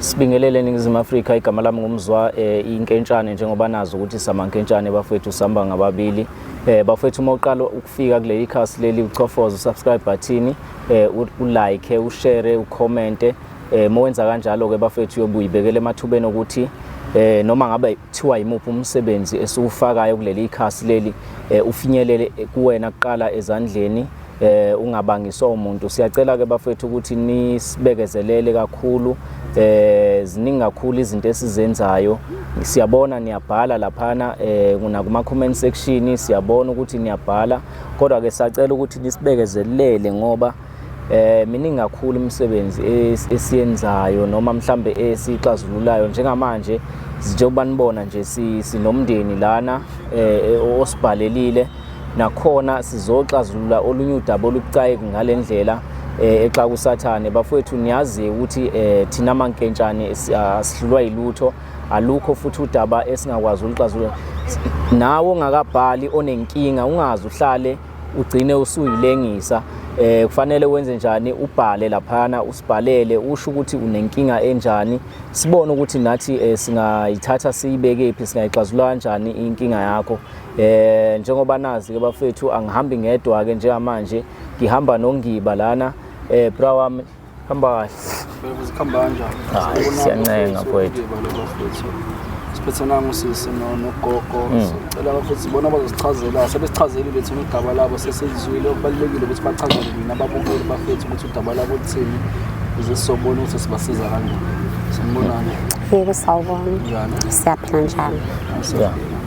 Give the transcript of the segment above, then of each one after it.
Sibingelele eNingizimu Afrika, igama lami ngumzwa inkentshane, njengoba nazi ukuthi samankentshane bafethu sihamba ngababili. Bafethu uma uqala ukufika kuleli khasi leli uchofoza usubscribe button, ulike, ushare, ucommente. Uma wenza kanjalo ke bafethu uyobe uyibekela emathubeni okuthi noma ngabe kuthiwa yimuphi umsebenzi esiwufakayo kuleli khasi leli ufinyelele kuwena kuqala ezandleni, ungabangiswa umuntu. Siyacela ke bafethu ukuthi nisibekezelele kakhulu, ziningi kakhulu izinto esizenzayo. Siyabona niyabhala laphana nakuma comment section, siyabona ukuthi niyabhala, kodwa ke siyacela ukuthi nisibekezelele ngoba miningi kakhulu imisebenzi esiyenzayo noma mhlambe esixazululayo njengamanje. Njengoba nibona nje sinomndeni lana osibhalelile, nakhona sizoxazulula olunye udaba olubucayi ngalendlela exaka uSathane. Bafowethu, niyazi ukuthi thina mankentshane asihlulwa yilutho, alukho futhi udaba esingakwazi uluxazulula. Nawe ongakabhali onenkinga, ungazi uhlale ugcine usuyilengisa. Kufanele wenze njani? Ubhale laphana, usibhalele, usho ukuthi unenkinga enjani, sibone ukuthi nathi singayithatha siyibeke phi, singayixazulula kanjani inkinga yakho. Njengoba nazi ke bafethu, angihambi ngedwa ke njengamanje, ngihamba noNgiba lana. Bra wami, hamba kahle. Zikhamba kanjani? Hayi, siyancenga mfowethu. Siphethe nangu sisi nogogo. Sicela bafethu bona bazosichazela, sebesichazelile thina udaba labo sesizwile. Okubalulekile ukuthi bachazele nina ababukeli bafethu ukuthi udaba labo luthini, ukuze sizobona ukuthi sibasiza kanjani. Sanibonani. Yebo, sawubona. Njani? Siyaphila, njani? Siyaphila.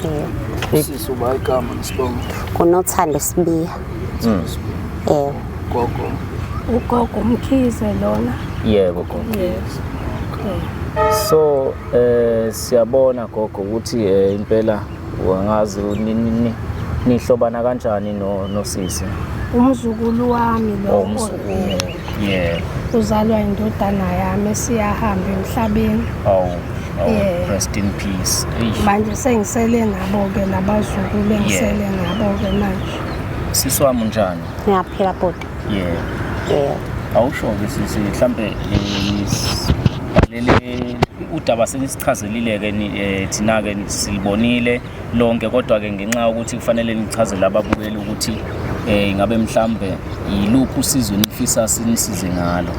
Yebo. Sisi, uba igama nesibongo? Kunothando Sibiya. Yebo. Gogo. Ugogo uMkhize lona. Yebo gogo. Yebo. So siyabona gogo ukuthi impela wangazi nihlobana kanjani no nosisi? Umzukulu wami lo. Oh, umzukulu. Yebo. Uzalwa indodana yami esiyahamba emhlabeni. Awu. Oh, Yeah. rest in peace. Eish. Manje sengisele nabo-ke labazukulu, engisele nabo-ke manje. Sisi wami, unjani? Ngiyaphila bhuti. Yebo. Yebo. Awusho ke sisi, mhlambe nisibhalele udaba, senisichazelile ke thina ke silibonile lonke, kodwa ke ngenxa yokuthi kufanele nichazele ababukeli ukuthi ingabe mhlambe yiluphi usizo enifisa sinisize ngalo.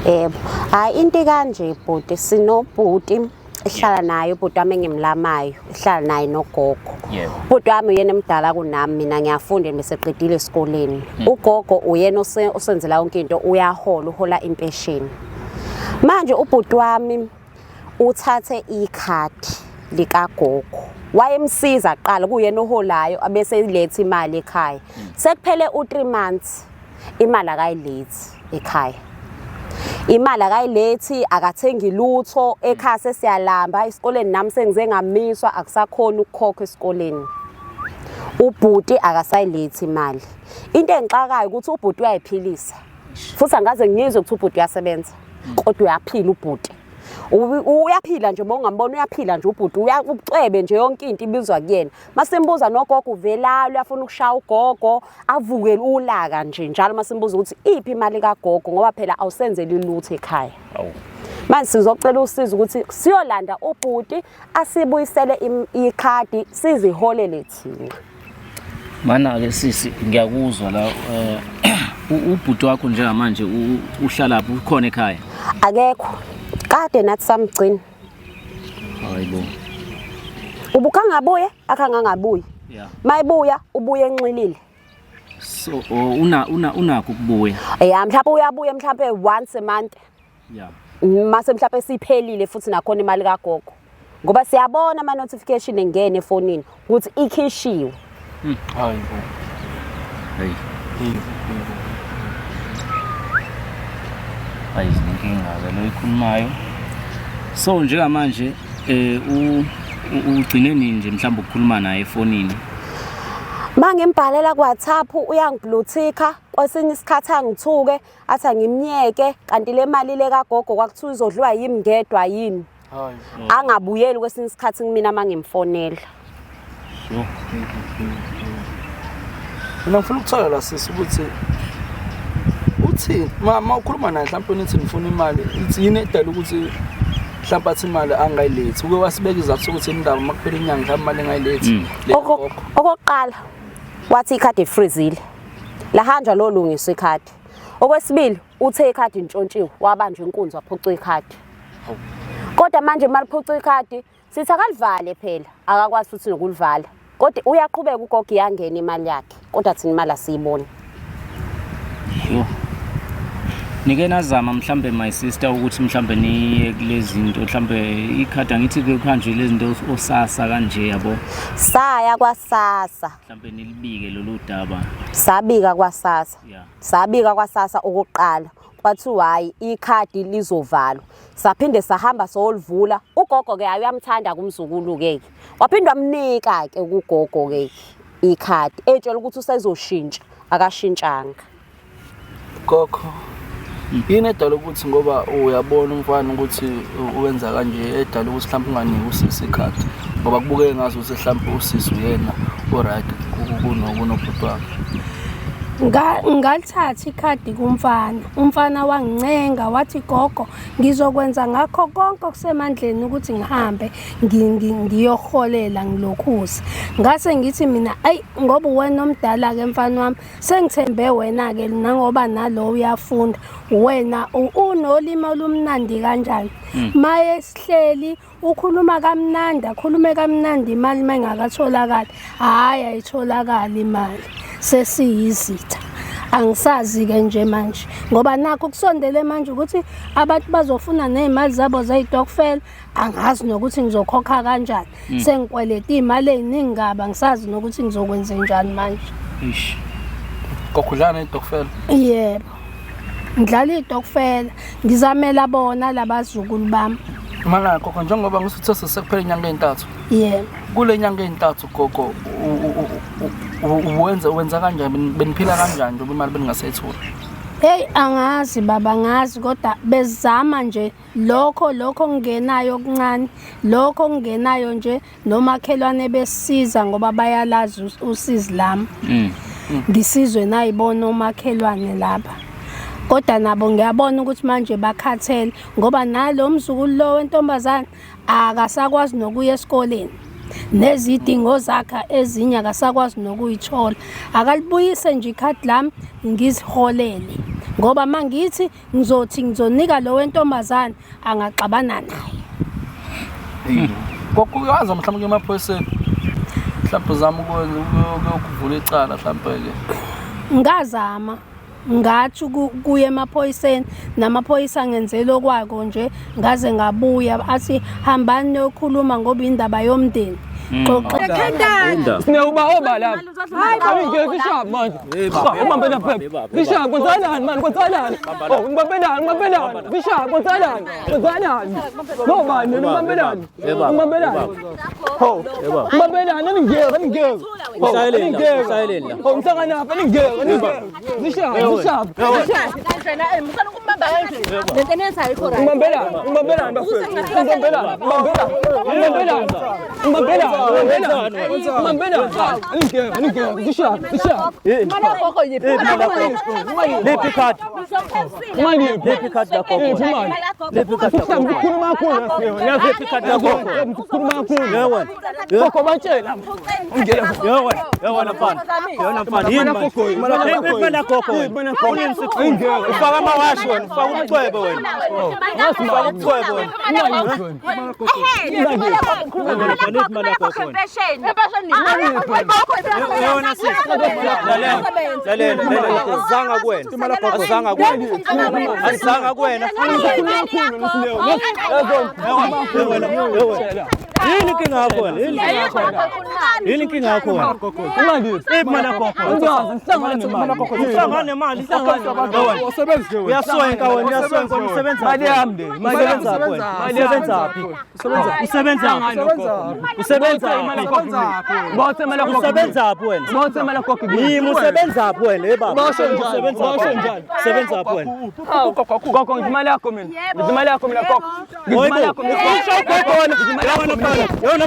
Yebo. Hayi, into kanje bhuti, sinobhuti ehlala naye, ubhuti wami engimlamayo, ehlala naye nogogo. Ubhuti wami uyena emdala kunami, mina ngiyafunda, ngiseqedile esikoleni. Ugogo uyena osenzela yonke into, uyahola, uhola impesheni. Manje ubhuti wami uthathe ikhadi likagogo. Wayemsiza kuqala, kuyena oholayo abese iletha imali ekhaya. Sekuphele u3 months imali akayilethi ekhaya. Imali akayilethi, akathengi lutho ekhaya, sesiyalamba esikoleni, nami sengize ngamiswa, akusakhona ukukhokha esikoleni. Ubhuti akasayilethi imali. Into engixakayo ukuthi ubhuti uyayiphilisa. Futhi angaze ngizwe ukuthi ubhuti uyasebenza. Kodwa uyaphila ubhuti. Uyaphila nje, uma ungambona uyaphila nje ubhuti, ucwebe nje, yonke into ibizwa kuyena. Masimbuza nogogo uvelalo, uyafuna ukushaya ugogo, avuke ulaka nje njalo masimbuza ukuthi iphi imali kagogo, ngoba phela awusenzeli lutho ekhaya. Awu. Manje sizocela usizo ukuthi siyolanda ubhuti asibuyisele ikhadi, siziholele thina. Mana ke sisi, ngiyakuzwa la, ubhuti wakho njengamanje uhlala lapho, ukhona ekhaya? Akekho. Kade nathi samgcina. Hayibo. Ubukhangabuye akhangangabuyi. Mayibuya ubuye enxilile. So oh, una una unakho ukubuya? Ya, mhlawumbe uyabuya mhlawumbe once a month. Mase mhlawumbe siphelile futhi nakhona imali kagogo. Ngoba siyabona ama notification engene efonini ukuthi ikhishiwe. Hayibo. Hey. Yebo. Hayi, inkinga ke lo ikhulumayo. So njengamanje ugcine nini nje mhlawumbe ukukhuluma naye efonini? Mangimbhalela ku WhatsApp uyangiblutika, kwesinye isikhathi angithuke athi angimnyeke, kanti le mali le kagogo kwakuthiwa izodliwa yimi ngedwa yini. Hayi. Angabuyeli kwesinye isikhathi kumina mangimfonela. Sure. Mina ngifuna ukuthola la sisi ukuthi Uthini ma ukhuluma naye mhlawumbe nithi nifuna imali, ithi yini edala ukuthi mhlawumbe athi imali angayilethi? Uke wasibeka izathu sokuthi indaba uma kuphela inyanga mhlawumbe imali engayilethi? Le gogo. Okokuqala wathi ikhadi lifrizile, lahanjwa lolungiswa ikhadi. Okwesibili uthe ikhadi ntshontshiwe, wabanjwa inkunzi waphucwa ikhadi. Kodwa manje maliphucwa ikhadi sithi akalivale phela, akakwazi futhi nokulivala. Kodwa uyaqhubeka ugogo, iyangena imali yakhe, kodwa thina imali asiyiboni. Yo. Nike nazama mhlambe my sister ukuthi mhlambe niye kulezi zinto, mhlambe ikhadi angithi kuhanjwe lezi zinto osasa kanje yabo. Saya kwaSASSA. Mhlambe nilibike lolu daba. Sabika kwaSASSA. Sabika kwaSASSA okokuqala. Kwathiwa hayi ikhadi lizovalwa. Saphinde sahamba solivula. Ugogo ke uyamthanda kumzukulu ke. Waphinde wamnika ke kugogo ke ikhadi. Etshela ukuthi usezoshintsha, akashintshanga. Gogo, yini edala ukuthi ngoba uyabona umfana ukuthi uwenza kanje edala ukuthi mhlawumbe unganiki usisi ikhadi? Ngoba kubukeke ngazi ukuthi mhlawumbe usisi uyena o-right kunobhuti wakhe. Ngalithatha ikhadi kumfana. Umfana wangincenga wathi gogo ngizokwenza ngakho konke okusemandleni ukuthi ngihambe ngiyoholela ngilokhuze. Ngase ngithi mina ayi ngoba uwena omdala ke mfana wami, sengithembe wena ke nangoba nalo uyafunda, wena unolimi olumnandi kanjani. Maye sihleli ukhuluma kamnandi, akhulume kamnandi, imali mayingakatholakali, hhayi ayitholakali imali, sesiyizitha. Angisazi-ke nje manje ngoba nakho kusondele manje ukuthi abantu bazofuna ney'mali zabo zey'tokfela, angazi nokuthi ngizokhokha kanjani. Sengikweleta iy'mali ey'ningi kabi, angisazi nokuthi ngizokwenzenjani manje. Eish. Gogo, udlala ney'tokfela? Yebo, ngidlala iy'tokfela, ngizamela bona labazukulu bami. Mana gogo, njengoba ngisuthe sekuphela inyanga ey'ntathu. Yebo. Kule nyanga ey'ntathu gogo, wenza kanjani? Beniphila kanjani njengoba imali beningasayitholi? Hey, angazi baba, angazi, kodwa bezama nje lokho okungenayo okuncane, lokho okungenayo nje nomakhelwane besiza ngoba bayalazi usizi lami. Ngisizwe nayibona omakhelwane lapha. Kodwa nabo ngiyabona ukuthi manje bakhathele ngoba nalo mzukulu lo wentombazane akasakwazi nokuya esikoleni. Nezidingo zakhe ezinye akasakwazi nokuyithola. Akalibuyise nje ikhadi lami ngiziholele. Ngoba mangithi ngizothi ngizonika lo wentombazane angaxabana naye. Gogo, uyazi mhlawumbe emaphoyiseni? Mhlawumbe uzama ukuvula icala mhlawumbe ke. Ngazama ngathi kuye emaphoyiseni, namaphoyisa ngenzela okwako nje, ngaze ngabuya athi hambani niyokhuluma ngoba indaba yomndeni. Xoxa. Sinewuba oba lapha. Hayi ngeke sishaya manje. Ubambe lapha. Sishaya kwenzakalani manje, kwenzakalani? Oh, ngibambelani, ngibambelani. Sishaya kwenzakalani? Kwenzakalani? No mani, ngibambelani. Ngibambelani. Ho, ngibambelani ningeke, ningeke. Ningeke. Ho, ngisanganapha ningeke, ningeke. Sishaya, sishaya. Ngibambelani, ngibambelani bafethu. Ngibambelani, ngibambelani. Ngibambelani. Ngibambelani, ngibambelani. Ngibambelani. Ningeke, ningeke. Sishaya, sishaya. Liphi ikhadi? Imali Liphi ikhadi lagogo? Imali. Liphi ikhadi lagogo? Ngikhuluma kakhulu. Liphi ikhadi lagogo? Ngikhuluma kakhulu. Ye wena. Gogo batshela. Ungena. Ye wena. Ye wena mfana. Ye wena mfana. Yini manje? Liphi imali yagogo wena? Unini sikufunga? Ufaka amawashi wena, ufaka umcwebe wena. Ufaka umcwebe wena. Liphi imali yagogo wena? Ye wena sisi. Lalela. Lalela, lalela. Azanga kuwena. Azanga kuwena. Azanga kuwena. Ye wena, ye wena. Yini inkinga yakho wena? Yini inkinga yakho wena? Yini inkinga yakho wena? Imali. Iphi imali yagogo? Ungazi ngihlangana nemali. Uhlangana nemali. Uyaswenka wena, uyaswenka wena, usebenza. Imali yami le. Imali yami. Usebenza wena. Usebenza phi? Usebenza Usebenza Bothe imali yakho. Usebenza phi wena? Bothe imali yakho. Yimi usebenza phi wena, hey baba? Basho njani? Usebenza Basho njani? Usebenza phi wena? Gogo ngidla imali yakho mina. Ngidla imali yakho mina gogo. Ngidla imali yakho mina. Usho gogo wena. Yona mfana. Yona.